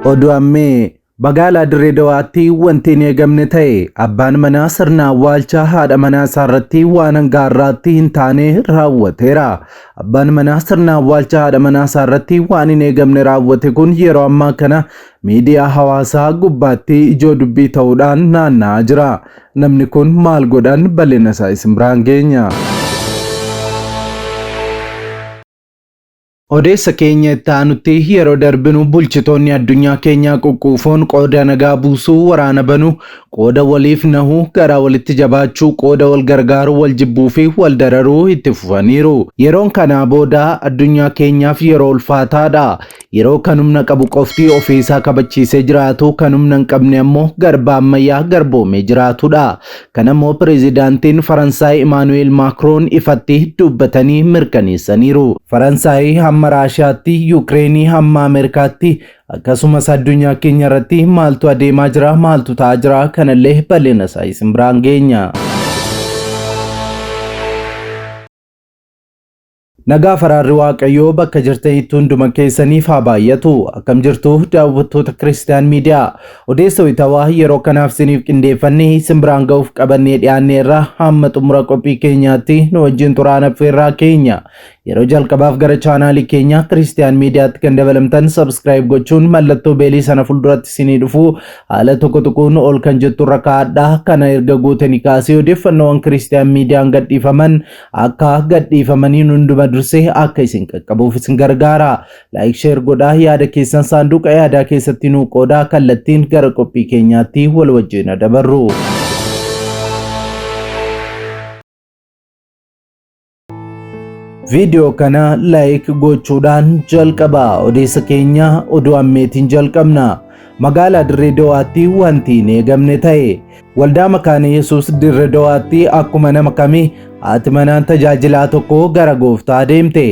Oduu ammee magaalaa Dirree Dawaatti wanti hin eegamne ta'e abbaan manaa sirna awwaalcha haadha manaa isaa irratti waan hanga har'aatti hin taane raawwateera. Abbaan manaa sirna awwaalcha haadha manaa isaa irratti waan hin eegamne raawwate kun yeroo ammaa kana miidiyaa hawaasaa gubbaatti ijoo dubbii ta'uudhaan naanna'aa jira. Namni kun maal godhan bal'ina isaa isin biraan geenya. Odeessa keenya itti aanutti yeroo darbinu bulchitoonni addunyaa keenyaa quqquufoon qooda nagaa buusuu, waraana banuu, qooda waliif nahuu, garaa walitti jabaachuu, qooda wal gargaaruu, wal jibbuu fi wal dararuu itti fufaniiru. Yeroon kanaa booda addunyaa keenyaaf yeroo ulfaataadha. Yeroo kan humna qabu qofti ofii isaa kabachiisee jiraatu, kan humna hin qabne ammoo garba ammayyaa garboomee jiraatudha. Kana immoo pireezidaantiin Faransaay Imaanu'eel Maakroon ifatti dubbatanii mirkaneessaniiru. Faransaay hamma Raashiyaatti, Yuukireenii hamma Ameerikaatti, akkasumas addunyaa keenya irratti maaltu adeemaa jira, maaltu ta'aa jira, kanallee bal'ina isaa isin biraan geenya. Nagaa faraarri Waaqayyoo bakka jirtanitti hunduma keessaniif haa baay'atu. Akkam jirtu daawwattoota Kiristiyaan Miidiyaa. Odeessa wayitawaa yeroo kanaaf isiniif qindeeffannee isin biraan ga'uuf qabannee dhiyaanne irraa hamma xumura qophii keenyaatti nu wajjin turaan affeerraa keenya. Yeroo jalqabaaf gara chaanaalii keenya Kiristiyaan Miidiyaatti kan dabalamtan subscribe gochuun mallattoo beelii sana fuulduratti isinii dhufu haala tokko tuquun ol kan jettu irra kaa'adha. Kana erga gootanii kaasee odeeffannoowwan Kiristiyaan Miidiyaan gadhiifaman akka gadhiifamaniin hunduma dursee akka isin qaqqabuuf isin gargaara. Like share godhaa yaada keessan saanduqa yaadaa keessatti nuu qoodaa kallattiin gara qophii keenyaatti wal wajjin dabarru. Viidiyoo kana like gochuudhaan jalqaba. Odeessa keenya oduu ammeetiin jalqabna. Magaalaa Dirree Dawaatti wanti hin eegamne ta'e. Waldaa Makaana Yesuus Dirree Dawaatti akkuma nama kamii haati manaan tajaajilaa tokko gara gooftaa deemte.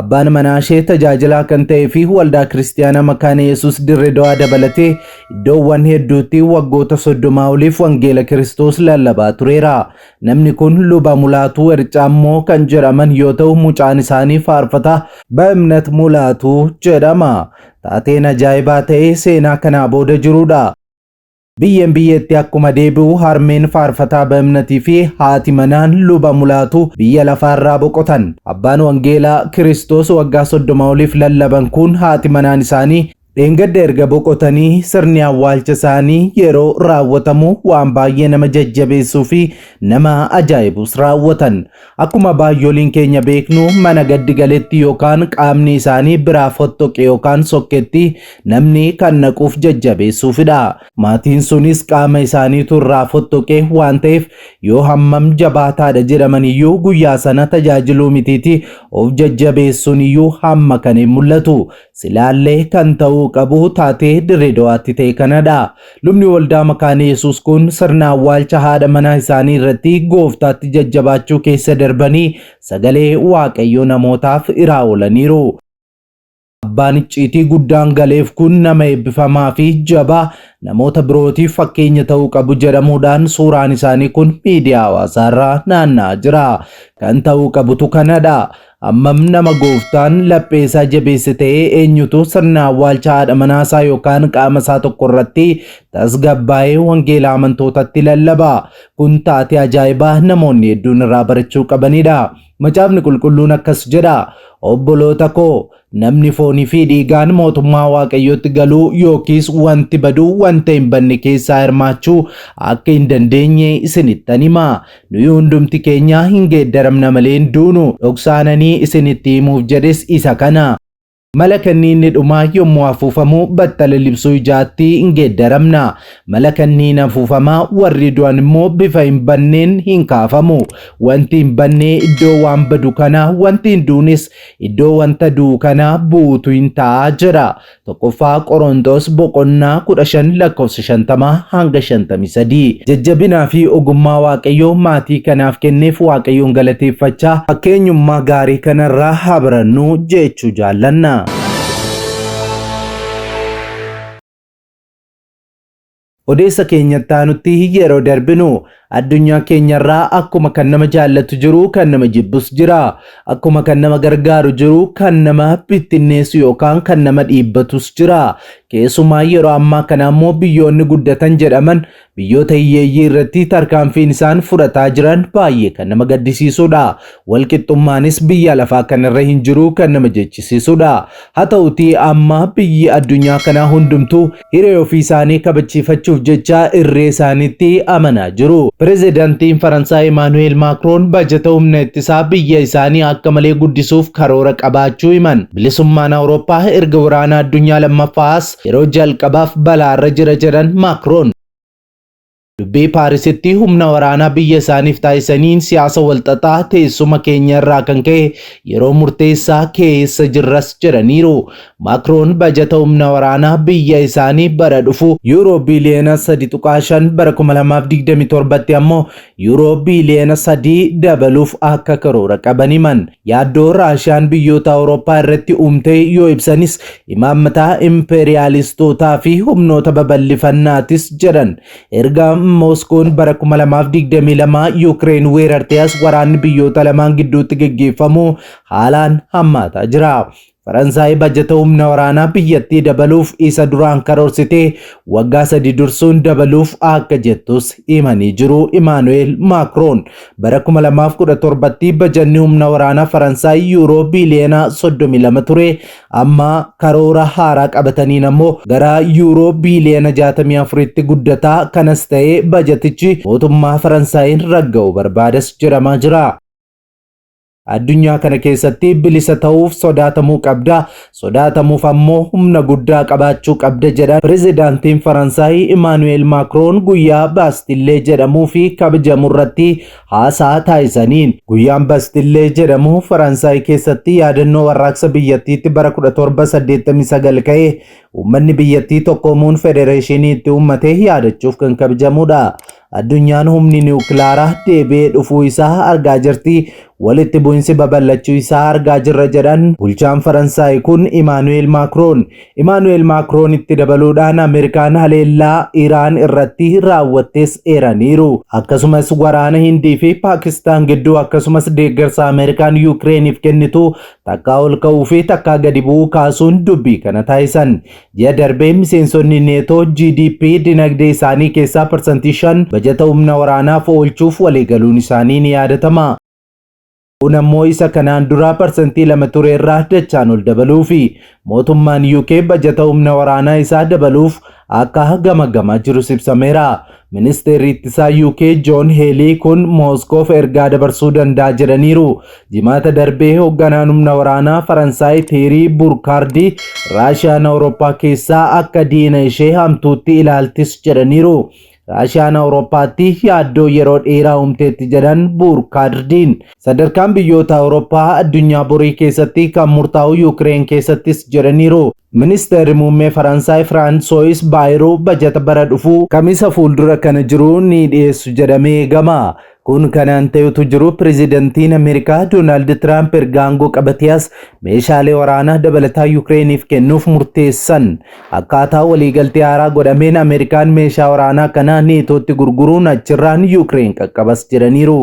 Abbaan manaa ishee tajaajilaa kan ta'ee fi waldaa kiristiyaanaa Makaana Yesuus Dirree Dawaa dabalatee iddoowwan hedduutti waggoota 30 oliif wangeela Kiristoos lallabaa tureera. Namni kun Luba Mulaatuu Ercaammoo kan jedhaman yoo ta'u mucaan isaanii faarfataa Ba'imnat Mulaatuu jedhama. Taateen ajaa'ibaa ta'e seenaa kanaa booda jirudha. Biyyeen biyyeetti akkuma deebi'u harmeen faarfataa Ba'imnatii fi haati manaan Luba Mulaatuu biyya lafaarraa boqotan. Abbaan wangeelaa Kiristoos waggaa 30 oliif lallaban kun haati manaan isaanii dheengadda erga boqotanii sirni awwaalcha isaanii yeroo raawwatamu waan baay'ee nama jajjabeessuu fi nama ajaa'ibus raawwatan. Akkuma baay'oliin keenya beeknu mana gaddi galetti yookaan qaamni isaanii biraa fottoqe yookaan sokketti namni kan naquuf jajjabeessuufidha. Maatiin sunis qaama isaaniitu irraa fottoqe waan ta'eef yoo hammam jabaataadha jedhaman iyyuu guyyaa sana tajaajiluu mitiiti of jajjabeessuun iyyuu hamma kan hin mul'atu. Silaallee kan ta'uu qabu taatee Dirree Dawaatti ta'e kanadha. Lubni waldaa Makaana Yesuus kun sirna awwaalcha haadha manaa isaanii irratti gooftaatti jajjabaachuu keessa darbanii sagalee Waaqayyoo namootaaf iraa oolaniiru. Abbaan icciitii guddaan galeef kun nama eebbifamaa fi jabaa namoota birootiif fakkeenya ta'uu qabu jedhamuudhaan suuraan isaanii kun miidiyaa hawaasaarra naanna'aa jira. Kan ta'uu qabutu kanadha. Hammam nama gooftaan laphee isaa jabeesse ta'ee eenyutu sirna awwaalcha haadha manaa isaa yookaan qaama isaa tokko irratti tasgabbaa'ee wangeela amantootatti lallaba. Kun taatee ajaa'ibaa namoonni hedduun irraa barachuu qabanidha. Macaafni qulqulluun akkas jedha. Obboloota koo, namni foonii fi dhiigaan mootummaa Waaqayyootti galuu yookiis wanti badu wanta hin badne keessaa hirmaachuu akka hin dandeenye isinittan hima. Nuyi hundumti keenya hin geeddaramna malee hin duunu. Dhoksaananii isinitti himuuf jedhes isa kana. Malakanni inni dhumaa yommuu afuufamu battala libsuu ijaatti hin geeddaramna. Malakanni hin afuufama, warri du'an immoo bifa hin banneen hin kaafamu. Wanti hin banne iddoo waan badu kana, wanti hin duunes iddoo wanta du'u kana bu'uutu hin ta'a jedha. Tokkoffaa Qorontos boqonnaa 15 lakkoofsa 50 hanga 53. Jajjabinaa fi ogummaa Waaqayyo maatii kanaaf kenneef Waaqayyoon galateeffachaa fakkeenyummaa gaarii kanarraa haa barannu jechuu jaallanna. Odeessa keenyatti aanutti yeroo darbinu addunyaa keenyarraa akkuma kan nama jaallatu jiru kan nama jibbus jira. Akkuma kan nama gargaaru jiru kan nama bittinneessu yookaan kan nama dhiibbatus jira. Keessumaa yeroo ammaa kana ammoo biyyoonni guddatan jedhaman biyyoota hiyyeeyyii irratti tarkaanfiin isaan fudhataa jiran baay'ee kan nama gaddisiisudha. Walqixxummaanis biyya lafaa kanarra hin jiru kan nama jechisiisudha. Haa ta'utii amma biyyi addunyaa kanaa hundumtuu hiree ofii isaanii kabachiifachuuf jecha irree isaaniitti amanaa jiru. Pirezidantiin Faransaay Imaanu'eel Maakroon bajata humna ittisaa biyya isaanii akka malee guddisuuf karoora qabaachuu himan. Bilisummaan Awurooppaa erga waraana addunyaa lammaffaa as yeroo jalqabaaf balaarra jira jedhan Maakroon. Dubbii Paarisitti humna waraanaa biyya isaaniif taasisaniin siyaasa walxaxaa teessuma keenya irraa kan ka'e yeroo murteessaa keessa jirras jedhaniiru. Maakroon bajata humna waraanaa biyya isaanii bara dhufu yuuroo biiliyoona 3.5 bara 2027tti ammoo yuuroo biiliyoona 3 dabaluuf akka karoora qaban himan. Yaaddoo Raashiyaan biyyoota Awurooppaa irratti uumte yoo ibsanis imaammataa impeeriyaalistootaa fi humnoota babal'ifannaatis jedhan. Erga Mooskoon bara 2022 Yuukireen weerartee as waraanni biyyoota lamaan gidduutti geggeeffamu haalaan hammaataa jira. Faransaay bajata humna waraanaa biyyattii dabaluuf isa duraan karoorsitee waggaa sadi dursuun dabaluuf akka jettus himanii jiru Imaanu'eel Maakroon. Bara 2017tti bajanni humna waraanaa Faransaay yuuroo biiliyoona 32 ture. Amma karoora haaraa qabataniin ammoo gara yuuroo biiliyoona 64tti guddataa. Kanas ta'ee bajatichi mootummaa Faransaayiin ragga'u barbaadas jedhamaa jira. Addunyaa kana keessatti bilisa ta'uuf sodaatamuu qabda. Sodaatamuuf ammoo humna guddaa qabaachuu qabda jedhan Pirezidaantiin Faransaay Imaanu'eel Maakroon guyyaa Baastillee jedhamuu fi kabajamu irratti haasaa taasisaniin. Guyyaan Bastillee jedhamu Faransaay keessatti yaadannoo warraaqsa biyyattiitti bara 1789 ka'e uummanni biyyattii tokkoomuun federeeshinii itti uummate yaadachuuf kan kabajamudha. Addunyaan humni niwukilaaraa deebi'ee dhufuu isaa argaa jirti. Walitti bu'insi babal'achuu isaa argaa jirra jedhan bulchaan Faransaay kun Imaanu'eel Maakroon. Imaanu'eel Maakroon itti dabaluudhaan Ameerikaan haleellaa Iraan irratti raawwattes eeraniiru. Akkasumas waraana Hindii fi Paakistaan gidduu akkasumas deeggarsa Ameerikaan Yukireeniif kennitu takkaa ol ka'uu fi takkaa gadi bu'uu kaasuun dubbii kana taasisan. Ji'a darbee miseensonni Neetoo GDP dinagdee isaanii keessaa parsantii 5 bajata humna waraanaaf oolchuuf waliigaluun isaanii ni yaadatama. Kun ammoo isa kanaan dura parsantii 2 ture irraa dachaan ol dabaluufi. Mootummaan UK bajata humna waraanaa isaa dabaluuf akka gamaggamaa jirus ibsameera. Ministeerri ittisaa UK Joon Heelii kun Mooskoof ergaa dabarsuu danda'a jedhaniiru. Jimaata darbee hoogganaan humna waraanaa Faransaay Teerii Burkaardi Raashiyaan Awurooppaa keessaa akka diina ishee hamtuutti ilaaltis jedhaniiru. Raashiyaan Awurooppaatti yaaddoo yeroo dheeraa uumteetti jedhan Burkaardiin. Sadarkaan biyyoota Awurooppaa addunyaa borii keessatti kan murtaa'u Yuukireen keessattis jedhaniiru. Ministeerri muummee Faransaay Firaansoyis Baayiruu bajata bara dhufu Kamisa fuuldura kana jiru ni dhiyeessu jedhamee eegama. Kun kanaan ta'utu jiru pirezidantiin Ameerikaa Doonaald Tiraamp erga aangoo qabatee as meeshaalee waraanaa dabalataa Yukireeniif kennuuf murteessan. Akkaataa waliigaltee haaraa godhameen Ameerikaan meeshaa waraanaa kana Neetootti gurguruun achirraan Yukireen qaqqabas jedhaniiru.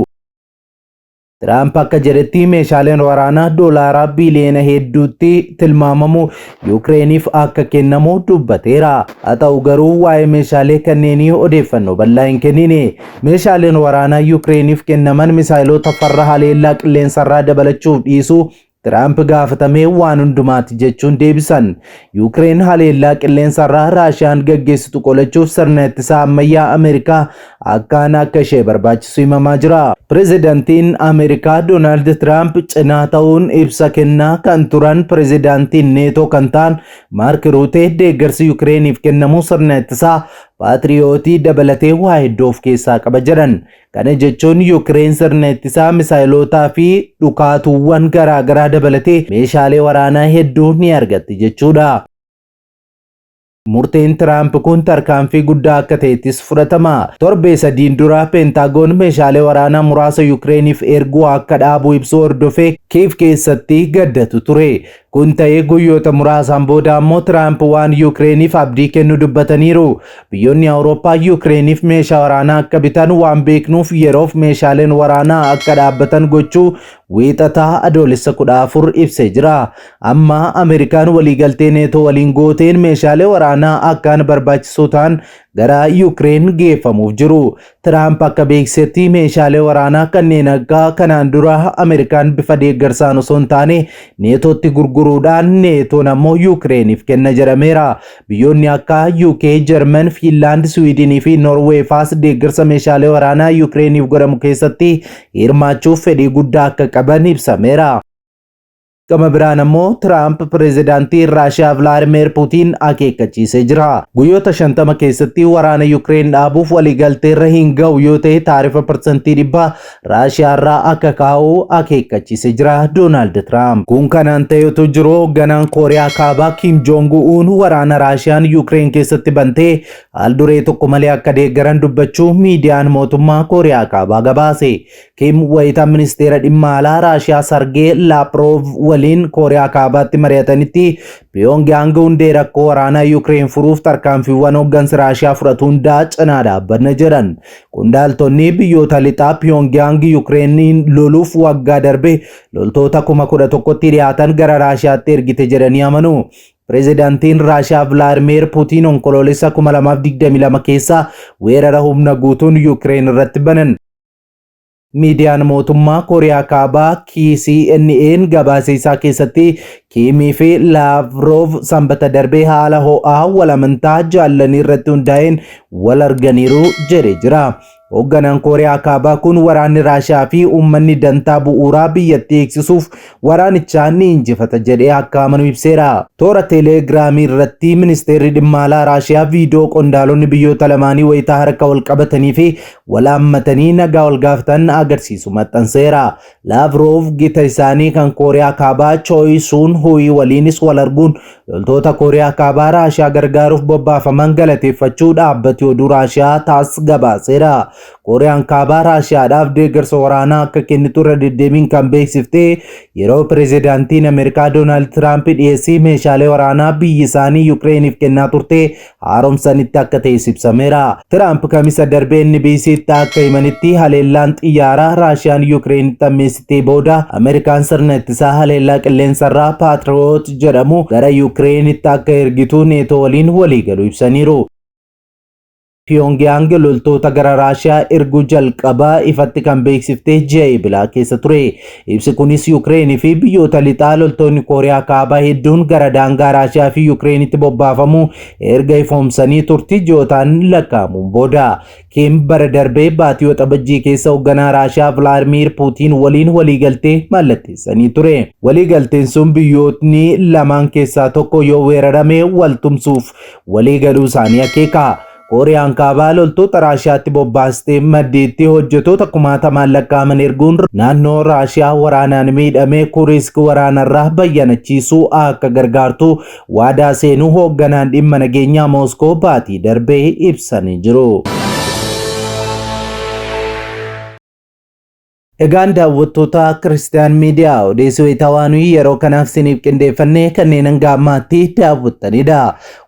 Tiraamp akka jedhetti meeshaaleen waraanaa doolaaraa biiliyoona hedduutti tilmaamamu Yukireeniif akka kennamu dubbateera. Haa ta'u garuu waa'ee meeshaalee kanneenii odeeffannoo bal'aa hin kennine. Meeshaaleen waraanaa Yukireeniif kennaman misaayiloota farra haleellaa qilleensarraa dabalachuuf dhiisuu Tiraamp gaafatamee waan hundumaati jechuun deebisan. Yuukireen haleellaa qilleensarraa Raashiyaan gaggeessitu qolachuuf sirna ittisaa ammayyaa Ameerikaa akkaan akka ishee barbaachisu himamaa jira. Pirezidantiin Ameerikaa Doonaald Tiraamp cinaa ta'uun ibsa kennaa kan turan pirezidaantiin Neetoo kan ta'an Maark Ruutee deeggarsi Yukireeniif kennamu sirna ittisaa Paatiriyootii dabalatee waa hedduu of keessaa qaba jedhan. Kana jechuun Yukireen sirna ittisaa misaayilootaa fi dhukaatuuwwan garaa garaa dabalatee meeshaalee waraanaa hedduu ni argatti jechuudha. Murteen Tiraamp kun tarkaanfii guddaa akka ta'ettis fudhatama. Torbee sadiin dura Peentaagoon meeshaalee waraanaa muraasa Yukireeniif erguu akka dhaabu ibsuu hordofee Kiiv keessatti gaddatu ture. Kun ta'ee guyyoota muraasaan booda ammoo Tiraamp waan Yukireeniif abdii kennu dubbataniiru. Biyyoonni Awurooppaa Yukireeniif meeshaa waraanaa akka bitan waan beeknuuf yeroof meeshaaleen waraanaa akka dhaabbatan gochuu Wiixataa Adoolessa 14 ibsee jira. Amma Ameerikaan waliigaltee Neetoo waliin gooteen meeshaalee waraanaa akkaan barbaachisoo ta'an gara Yukireen geeffamuuf jiru. Tiraamp akka beeksisetti meeshaalee waraanaa kanneen akka kanaan dura Ameerikaan bifa deeggarsaan osoo hin taane Neetootti gurguruudhaan Neetoon ammoo Yukireeniif kenna jedhameera. Biyyoonni akka UK, Jarman, Fiinlaand, Siwiidinii fi Noorweey faas deeggarsa meeshaalee waraanaa Yukireeniif godhamu keessatti hirmaachuuf fedhii guddaa akka qaban ibsameera. Gama biraan ammoo Tiraamp pireezidaantii Raashiyaa Vilaadimeer Puutiin akeekkachiisee jira. Guyyoota 50 keessatti waraana Yukireen dhaabuuf waliigalteerra hin ga'u yoo ta'e taarifa 100% Raashiyaarraa akka kaa'u akeekkachiisee jira Doonaald Tiraamp. Kun kanaan ta'e otoo jiru hoogganaan Kooriyaa Kaabaa Kim Joong Un waraana Raashiyaan Yukireen keessatti bantee haal duree tokko malee akka deeggaran dubbachuu miidiyaan mootummaa Kooriyaa Kaabaa gabaase. Kim wayita ministeera dhimma alaa Raashiyaa Sargee Laaproov waliin Kooriyaa Kaabaatti mari'atanitti Piyoongiyaang hundee rakkoo waraanaa Yukireen furuuf tarkaanfiiwwan hooggansi Raashiyaa fudhatu hundaa cinaa dhaabbanna jedhan. Qondaaltonni biyyoota lixaa Piyoongiyaang Yukireeniin loluuf waggaa darbe loltoota 11,000tti dhiyaatan gara Raashiyaatti ergite jedhanii amanu. Pireezidaantiin Raashiyaa Vilaadimeer Puutiin Onkoloolessa 2022 keessa weerara humna guutuun Yukireen irratti banan. Miidiyaan mootummaa Kooriyaa Kaabaa KCNA'n gabaasa isaa keessatti Kiimii fi Laavrov Sanbata darbee haala ho'aa wal amantaa jaallanii irratti hundaa'een wal arganiiru jedhee jira. Hoogganaan Kooriyaa Kaabaa kun waraanni Raashiyaa fi uummanni dantaa bu'uuraa biyyattii eegsisuuf waraanichaa ni injifata jedhee akka amanu ibseera. Toora Teeleegiraamii irratti ministeerri dhimma alaa Raashiyaa viidiyoo qondaalonni biyyoota lamaanii wayitaa harka wal qabatanii fi wal haammatanii nagaa wal gaafatan agarsiisu maxxanseera. Laavrov gita isaanii kan Kooriyaa Kaabaa Choi Soon Hui waliinis wal arguun loltoota Kooriyaa Kaabaa Raashiyaa gargaaruuf bobbaafaman galateeffachuu dhaabbati oduu Raashiyaa Taas gabaaseera. Kooriyaan Kaabaa Raashiyaadhaaf deeggarsa waraanaa akka kennitu irra deddeebiin kan beeksifte yeroo pireezidaantiin Ameerikaa Doonaald Tiraamp dhiyeessii meeshaalee waraanaa biyyi isaanii Yukireeniif kennaa turte haaromsanitti akka ta'es ibsameera. Tiraamp Kamisa darbee NBCtti akka himanitti haleellaan xiyyaaraa Raashiyaan Yukireenitti hammeessitee booda Ameerikaan sirna ittisaa haleellaa qilleensarraa Paatriyoot jedhamu gara Yukireenitti akka ergitu Neetoo waliin waliigaluu ibsaniiru. Piyoongiyaang loltoota gara Raashiyaa erguu jalqabaa ifatti kan beeksifte ji'a Eebilaa keessa ture. Ibsi kunis Yukireenii fi biyyoota lixaa loltoonni Kooriyaa Kaabaa hedduun gara daangaa Raashiyaa fi Yukireenitti bobbaafamuu erga ifoomsanii turtii ji'ootaan lakkaa'amuun booda. Kim bara darbee baatii Waxabajjii keessa hoogganaa Raashiyaa Vilaadimiir Puutiin waliin waliigaltee mallatteessanii ture. Waliigalteen sun biyyootni lamaan keessaa tokko yoo weerarame wal tumsuuf waliigaluu isaanii akeeka. Kooriyaan Kaabaa loltoota Raashiyaatti bobbaastee maddiitti hojjetoota kumaatamaan lakkaa'aman erguun naannoo Raashiyaa waraanaan miidhame Kurisk waraanarraa bayyanachiisuu akka gargaartu waadaa seenuu hoogganaan dhimma nageenyaa Mooskoo baatii darbee ibsanii jiru. Egaan daawwattoota Kiristiyaan Miidiyaa odeessi wayitaawaa nuyi yeroo kanaaf siniif qindeeffannee kanneen hanga ammaatti daawwattanidha.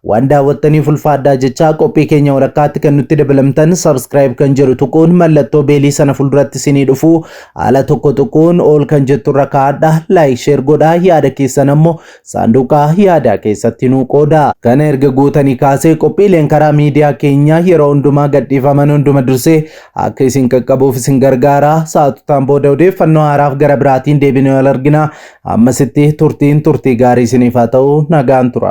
Waan daawwattaniif ulfaadhaa jechaa qophii keenya walakkaatti kan nutti dabalamtan subscribe kan jedhu tuquun mallattoo beelii sana fuulduratti sinii dhufu haala tokko tuquun ol kan jettu irra kaa'adha. Like share godhaa yaada keessan ammoo saanduqa yaadaa keessatti nuu qooda. Kana erga gootanii kaasee qophiileen karaa miidiyaa keenyaa yeroo hundumaa gadhiifaman hunduma dursee akka isin qaqqabuuf isin gargaara. Sa'aatotaan booda odeeffannoo haaraaf gara biraatiin deebinee wal argina. Ammasitti turtiin turtii gaarii isiniif haa ta'u, nagaan tura.